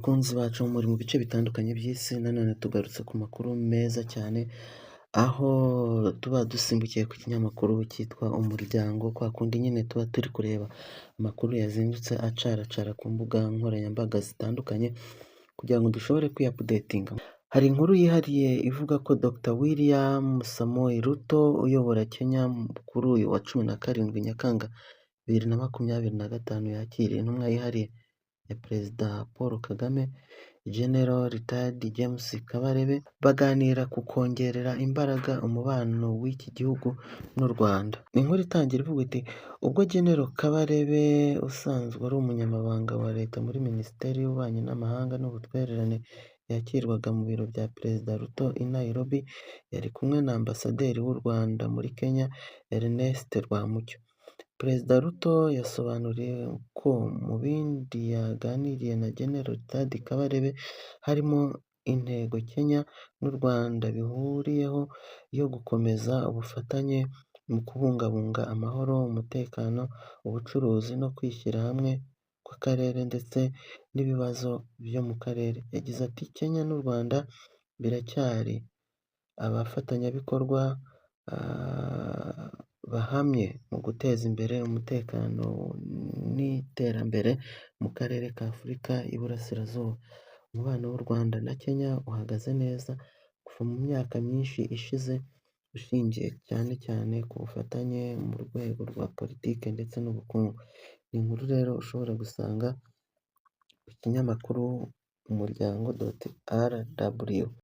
Bakunzi bacu muri mu bice bitandukanye by'isi, nanone tugarutse ku makuru meza cyane, aho tuba dusimbukiye ku kinyamakuru cyitwa Umuryango, kwa kundi nyine tuba turi kureba amakuru yazindutse acaracara ku mbuga nkoranyambaga zitandukanye, kugira ngo dushobore kwiyaupdatinga. Hari inkuru yihariye ivuga ko Dr William Samoei Ruto uyobora Kenya kuri uyu wa 17 Nyakanga 2025 yakiriye intumwa yihariye ya Perezida Paul Kagame, General Retired James Kabarebe, baganira ku kongerera imbaraga umubano w'iki gihugu n'u Rwanda. Ni inkuru itangira ivuga iti: "Ubwo General Kabarebe usanzwe ari umunyamabanga wa Leta muri Minisiteri y'Ububanyi n'Amahanga n'Ubutwererane yakirwaga mu biro bya Perezida Ruto i Nairobi, yari kumwe na Ambasaderi w'u Rwanda muri Kenya, Ernest Rwamucyo. Perezida Ruto yasobanuriye ko mu bindi yaganiriye na General Retired Kabarebe harimo intego Kenya n'u Rwanda bihuriyeho yo gukomeza ubufatanye mu kubungabunga amahoro, umutekano, ubucuruzi no kwishyira hamwe kw'akarere ndetse n'ibibazo byo mu karere. Yagize ati: "Kenya n'u Rwanda biracyari abafatanyabikorwa bahamye mu guteza imbere umutekano n'iterambere mu karere ka Afurika y'Iburasirazuba. Umubano w'u Rwanda na Kenya uhagaze neza kuva mu myaka myinshi ishize, ushingiye cyane cyane ku bufatanye mu rwego rwa politiki ndetse n'ubukungu." Ni inkuru rero ushobora gusanga ku kinyamakuru Umuryango.rw.